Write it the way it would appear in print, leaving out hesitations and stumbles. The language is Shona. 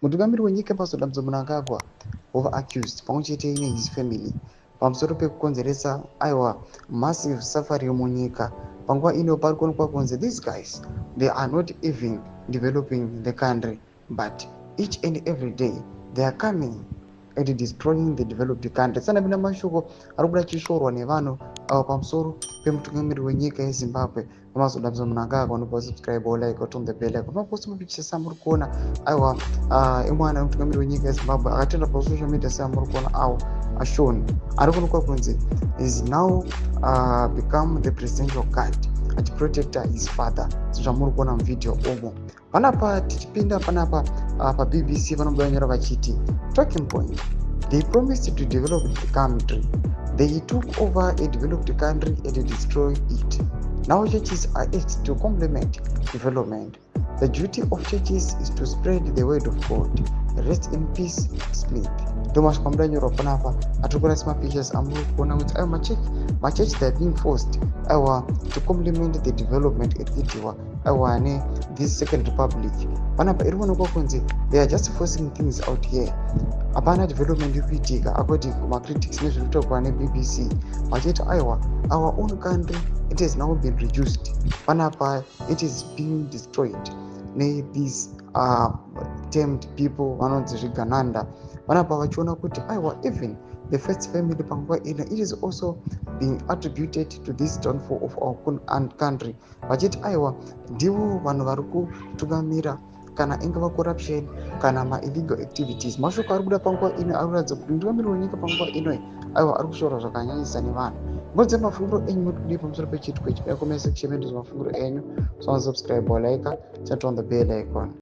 Mutungamiri wenyika Emmerson Dambudzo Mnangagwa wova accused pamwe chete nehis family pamusoro pekukonzeresa, aiwa, massive suffering munyika. Panguva ino pari kuonekwa kunzi these guys, they are not even developing the country, but each and every day they are coming and destroying the developed country. Sanapinda mashoko ari kuda chisvorwa nevanhu ava pamusoro pemutungamiri wenyika yeZimbabwe, Emmerson Dambudzo Mnangagwa. Unobva subscribe or like, on the bell icon. Maposti mapictures amuri kuona, aiwa, imwana wemutungamiri wenyika yeZimbabwe akatenda pasocial media seamuri kuona awo ashon ari kuonekwa kunzi is now become the presidential guard, achiprotecta his father, sezvamuri kuona muvhidhiyo umo. Panapa tichipinda panapa paBBC vanobuda nyora vachiti, "Talking point: They promised to develop the country. They took over a developed country and destroy it. Now churches are asked to complement development. The duty of churches is to spread the word of God. Rest in peace, Smith." Ndo masvika muda nyorwa panapa. Atiri kuona semapictures amuri kuona kuti aiwa, machechi, they are being forced, aiwa, to complement the development iri kuitiwa, aiwa, nethis Second Republic. Panapa iri kuonekwa kunzi they are just forcing things out here, hapana development iri kuitika, according kumacritics nezviri kutaurwa neBBC, vachiti aiwa, our own country, it has now been reduced. Panapa it is being destroyed nethese termed people vanonzi zvigananda. Vanapa vachiona kuti aiwa, even the first family panguva ino, it is also being attributed to this downfall of our country, vachiti aiwa, ndivo vanhu vari kutungamira, kana ingava corruption kana maillegal activities. Mashoko ari kuda panguva ino ari kuratidza kuti mutungamiri wenyika panguva ino, aiwa, ari kusvora zvakanyanyisa nevanhu. Mbodze mafungiro enyu, muri kudii pamusoro pechiitiko ichi? Comment section medu mafungiro enyu. So subscribe or like, turn on the bell icon.